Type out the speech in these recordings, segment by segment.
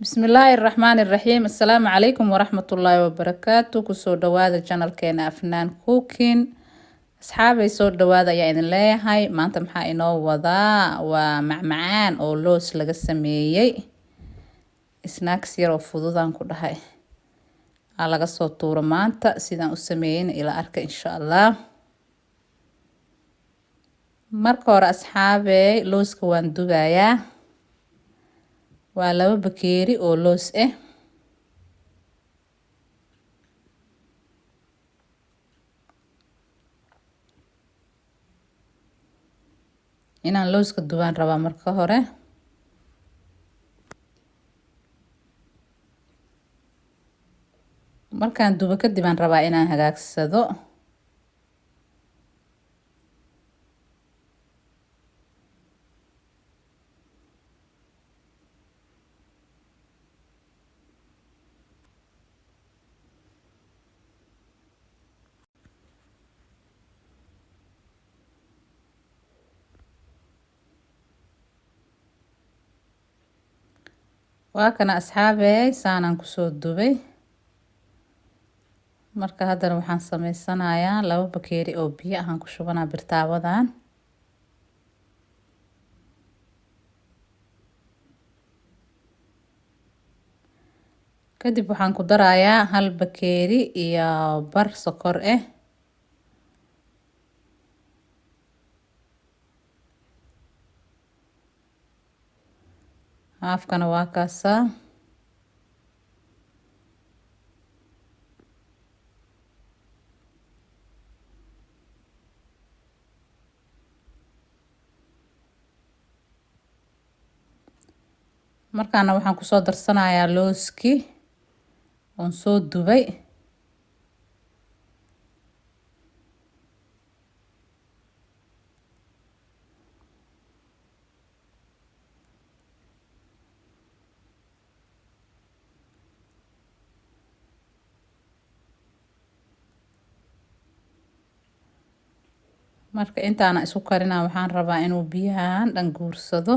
Bismillaahi raxmaani raxiim. Assalaamu calaykum waraxmatullaahi wabarakaatu. Kusoo dhawaada channelkeena Afnaan Cooking. Asxaabay, soo dhawaada ayaa idin leeyahay. Maanta maxaa inoo wadaa? Waa macmacaan oo loos laga sameeyey, snacks yar oo fududaan ku dhahay aa laga soo tuuro. Maanta sidaan u sameeyeyna ila arka, insha Allah. Marka hore, asxaabey, looska waan dubayaa. Waa 2 bakeeri oo loos ah. Inaan looska dubaan rabaa marka hore. Markaan dubo kadib aan rabaa inaan hagaagsado. Waa kana, asxaabey, saanaan kusoo dubay. Marka haddana waxaan sameysanayaa 2 bakeeri oo biyo ahaan ku shubanaa birtaawadan. Kadib waxaan ku darayaa 1.5 bakeeri sokor ah. Haafkana waa kaasaa. Markaana waxaan kusoo darsanayaa looskii oon soo dubay. Marka intaana isku karinaa, waxaan rabaa inuu biyahan dhan guursado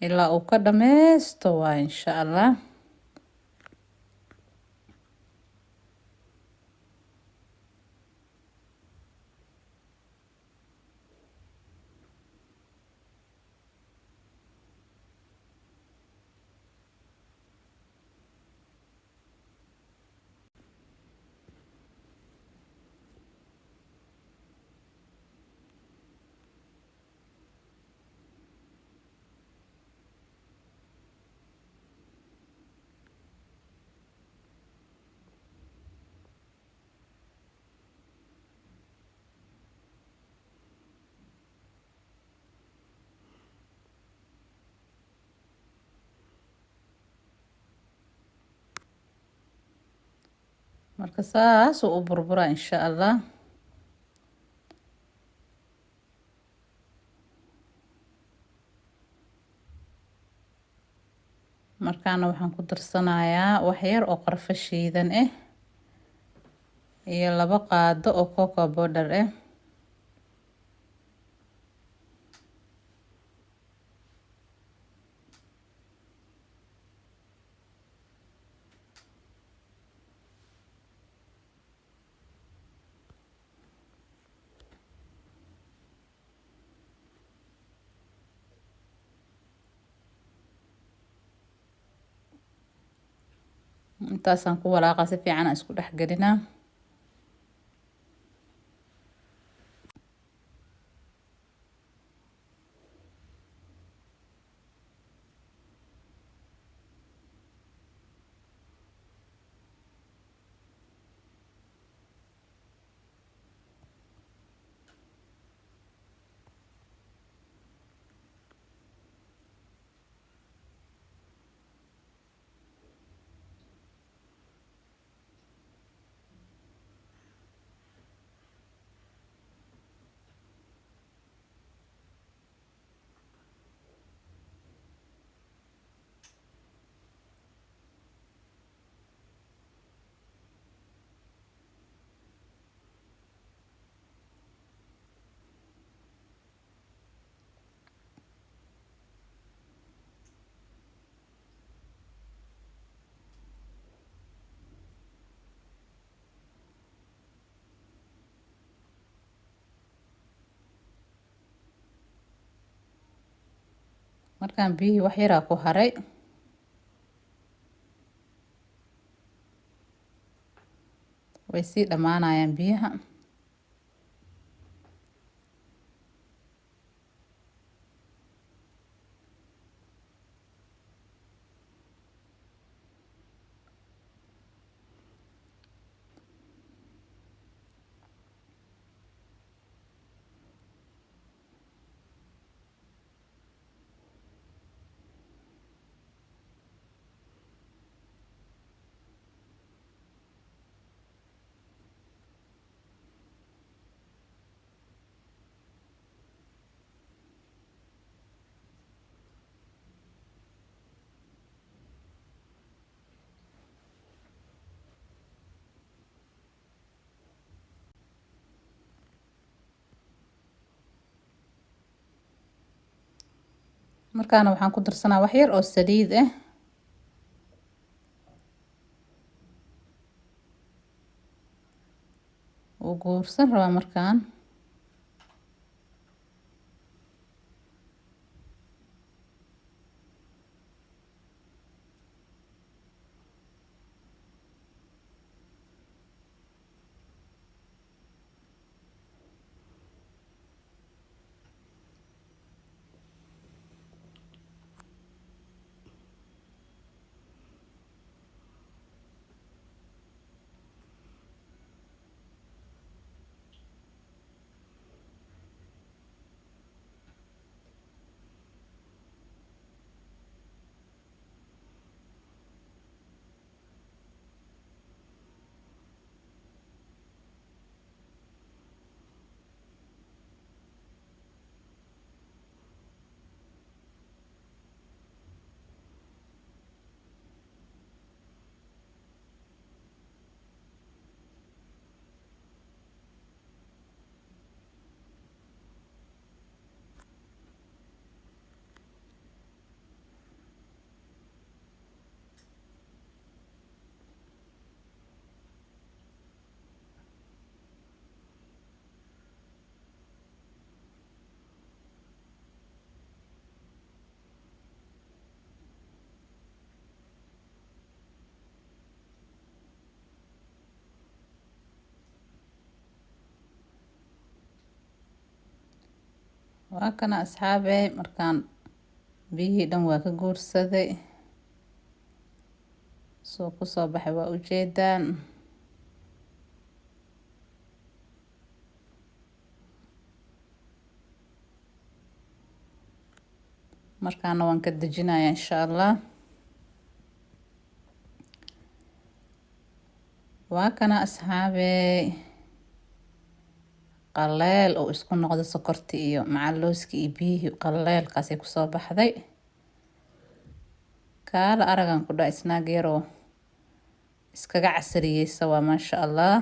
ilaa uu ka dhameysto waa, insha Allah. Marka saasuu u burburaa, insha Allah. Markaana waxaan ku darsanayaa wax yar oo qarfo shiidan ah iyo 2 qaado oo cocoa powder ah. Intaasaan ku walaaqa, si fiican aan isku dhex gelinaa. Markaan biyihii wax yaraa ku haray. Way sii dhammaanayaan biyaha. Markaana waxaan ku darsanaa wax yar oo saliid ah. Wuu guursan rabaa markaan. Waa kana asxaabe, markaan biyihii dhan waa ka guursaday, soo kusoo baxay waa ujeedaan. Markaana waan ka dejinayaa insha Allah. Waa kana asxaabe, qaleel oo isku noqda sokortii iyo macalooskii iyo biyihii, qaleelkaasay kusoo baxday. Kaala aragan ku dha, snack yaroo iskaga casriyeysa waa, maasha Allah.